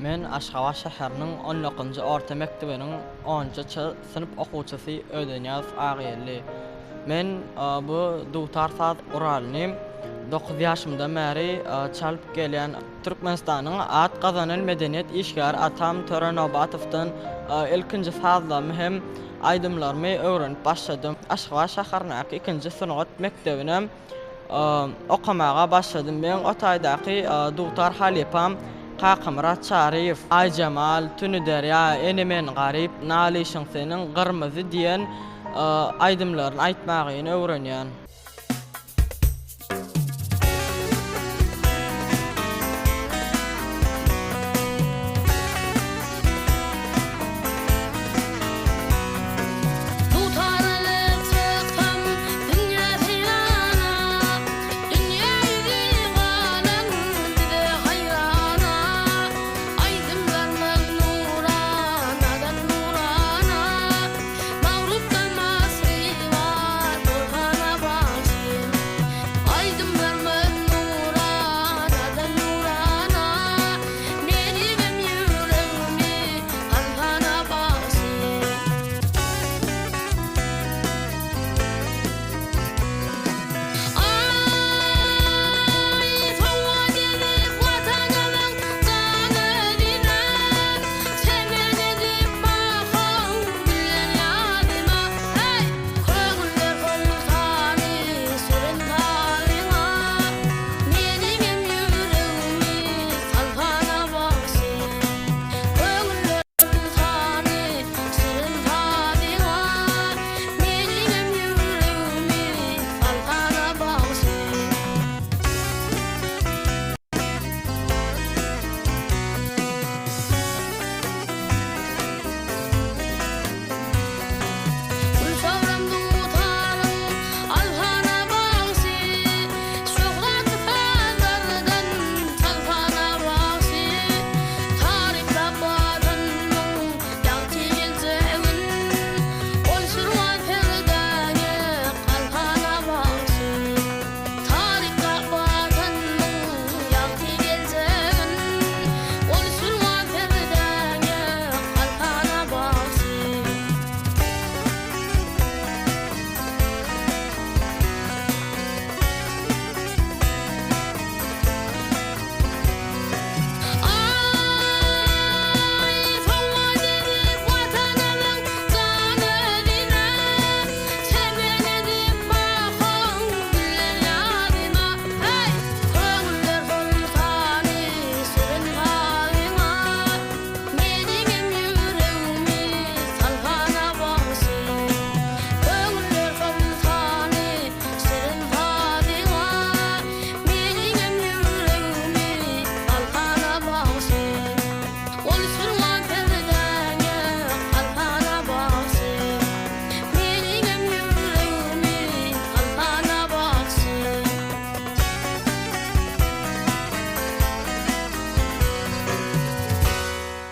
Men Aşgabat şäheriniň on dokuzynjy orta mekdebiniň onunjy ç synp okuwçysy Ödenyýazow Agageldi. Men bu dutar saz guralyny dokuz ýaşymdan bäri çalyp gelýän. Türkmenistanyň at gazanan medeniýet işgäri atam Töre Nobatowdan ilkinji sazlarymy hem aýdymlarymy öwrenip başladym. Aşgabat şäherindäki ikinji sungat mekdebine okamaga başladym. Meň o taýdaky dutar halypam Kakamyrat Çaryýew. Aýjemal, Tüni derýa, Ene men garyp, Nalyşyň seniň, Gyrmyzy diýen aýdymlaryny aýtmagyny öwrenýän.